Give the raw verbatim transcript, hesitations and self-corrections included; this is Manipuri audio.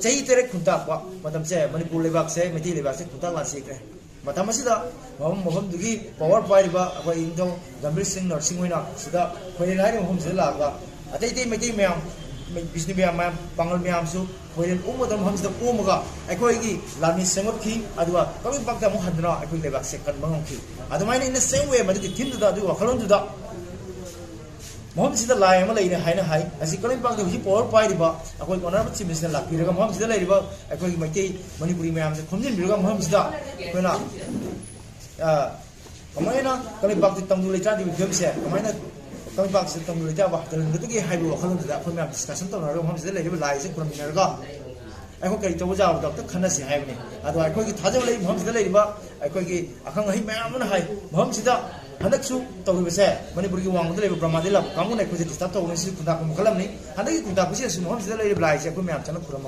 ꯆꯍꯤ ꯇꯔꯦꯠ ꯈꯨꯟꯇꯥꯛꯄ ꯃꯇꯝꯁꯦ ꯃꯅꯤꯄꯨꯔ ꯂꯩꯕꯥꯛꯁꯦ, ꯃꯩꯇꯩ ꯂꯩꯕꯥꯛꯁꯦ ꯈꯨꯟꯇꯥꯛ ꯂꯥꯟ ꯆꯦꯟꯈ꯭ꯔꯦ꯫ ꯃꯇꯝ ꯑꯁꯤꯗ ꯃꯐꯝ ꯃꯐꯝꯗꯨꯒꯤ ꯄꯋꯥꯔ ꯄꯥꯏꯔꯤꯕ ꯑꯩꯈꯣꯏ ꯏꯅꯤꯡꯊꯧ ꯒꯝꯚꯤꯔ ꯁꯤꯡ ꯅꯔꯁꯤꯡ ꯍꯣꯏꯅ ꯁꯤꯗ ꯈꯣꯏꯔꯦꯜ ꯍꯥꯏꯔꯤꯕ ꯃꯐꯝꯁꯤꯗ ꯂꯥꯛꯑꯒ ꯑꯇꯩ ꯑꯇꯩ ꯃꯩꯇꯩ ꯃꯌꯥꯝ, ꯕꯤꯁꯅꯨ ꯃꯌꯥꯝ, ꯃꯌꯥꯝ, ꯄꯥꯡꯒꯜ ꯃꯌꯥꯝꯁꯨ ꯈꯣꯏꯔꯦꯜ ꯎꯪꯕ ꯃꯇꯝ ꯃꯐꯝꯁꯤꯗ ꯑꯣꯝꯃꯒ ꯑꯩꯈꯣꯏꯒꯤ ꯂꯥꯟꯃꯤ ꯁꯦꯝꯒꯠꯈꯤ꯫ ꯑꯗꯨꯒ ꯀꯪꯂꯩꯄꯥꯛꯇ ꯑꯃꯨꯛ ꯍꯟꯗꯨꯅ ꯑꯩꯈꯣꯏ ꯂꯩꯕꯥꯛꯁꯦ ꯀꯟꯕ ꯉꯝꯈꯤ꯫ ꯑꯗꯨꯃꯥꯏꯅ in the same way ꯃꯗꯨꯒꯤ ꯊꯤꯝꯗꯨꯗ, ꯑꯗꯨꯒꯤ ꯋꯥꯈꯜꯂꯣꯟꯗꯨꯗ ꯃꯐꯝꯁꯤꯗ ꯂꯥꯏ ꯑꯃ ꯂꯩꯔꯦ ꯍꯥꯏꯅ ꯍꯥꯏ꯫ ꯑꯁꯤ ꯀꯪꯂꯩꯄꯥꯛꯀꯤ ꯍꯧꯖꯤꯛ ꯄꯋꯥꯔ ꯄꯥꯏꯔꯤꯕ ꯑꯩꯈꯣꯏ ꯑꯣꯅꯔꯦꯕꯜ ꯆꯤꯐ ꯃꯤꯅꯤꯁꯇꯔꯅ ꯂꯥꯛꯄꯤꯔꯒ ꯃꯐꯝꯁꯤꯗ ꯂꯩꯔꯤꯕ ꯑꯩꯈꯣꯏꯒꯤ ꯃꯩꯇꯩ ꯃꯅꯤꯄꯨꯔꯤ ꯃꯌꯥꯝꯁꯦ ꯈꯣꯝꯖꯤꯟꯕꯤꯔꯒ ꯃꯐꯝꯁꯤꯗ ꯑꯩꯈꯣꯏꯅ, ꯑ, ꯀꯃꯥꯏꯅ ꯀꯪꯂꯩꯄꯥꯛꯇ ꯇꯪꯗꯨ ꯂꯩꯇꯥꯗ꯭ꯔꯤꯕ ꯐꯤꯕꯝꯁꯦ, ꯀꯃꯥꯏꯅ ꯀꯪꯂꯩꯄꯥꯛꯁꯤꯗ ꯇꯪꯗꯨ ꯂꯩꯇꯥꯕ ꯍꯟꯊꯍꯟꯒꯗꯒꯦ ꯍꯥꯏꯕꯒꯤ ꯋꯥꯈꯜꯂꯣꯟꯗꯨꯗ ꯑꯩꯈꯣꯏ ꯃꯌꯥꯝ ꯗꯤꯁꯀꯁꯟ ꯇꯧꯅꯔꯒ ꯃꯐꯝꯁꯤꯗ ꯂꯩꯔꯤꯕ ꯂꯥꯏꯁꯦ ꯈꯨꯔꯨꯝꯃꯤꯟꯅꯔꯒ ꯑꯩꯈꯣꯏ ꯀꯔꯤ ꯇꯧꯕ ꯌꯥꯕꯗꯣ ꯑꯝꯇ ꯈꯟꯅꯁꯤ ꯍꯥꯏꯕꯅꯤ꯫ ꯑꯗꯣ ꯑꯩꯈꯣꯏꯒꯤ ꯊꯥꯖꯕ ꯂꯩ ꯃꯐꯝꯁꯤꯗ ꯂꯩꯔꯤꯕ ꯑꯩꯈꯣꯏꯒꯤ ꯑꯈꯪ ꯑꯍꯩ ꯃꯌꯥꯝ ꯑꯃꯅ ꯍꯥꯏ, ꯃꯐꯝꯁꯤꯗ ꯍꯟꯗꯛꯁꯨ ꯇꯧꯔꯤꯕꯁꯦ ꯃꯅꯤꯄꯨꯔꯒꯤ ꯋꯥꯡꯃꯗ ꯂꯩꯕ ꯕ꯭ꯔꯍ꯭ꯃꯗꯦꯕ ꯂꯥꯛꯄ ꯀꯥꯡꯕꯨꯅ ꯑꯩꯈꯣꯏꯁꯦ ꯗꯤꯁꯇꯔꯕ ꯇꯧꯕꯅꯤ꯫ ꯁꯤꯁꯨ ꯈꯨꯟꯗꯥꯛꯄ ꯃꯈꯜ ꯑꯃꯅꯤ꯫ ꯍꯟꯗꯛꯀꯤ ꯈꯨꯟꯗꯥꯛꯄꯁꯤꯗꯁꯨ ꯃꯐꯝꯁꯤꯗ ꯂꯩꯔꯤꯕ ꯂꯥꯏꯁꯦ ꯑꯩꯈꯣꯏ ꯃꯌꯥꯝ ꯆꯪꯅ ꯈꯨꯔꯨꯝꯃꯒ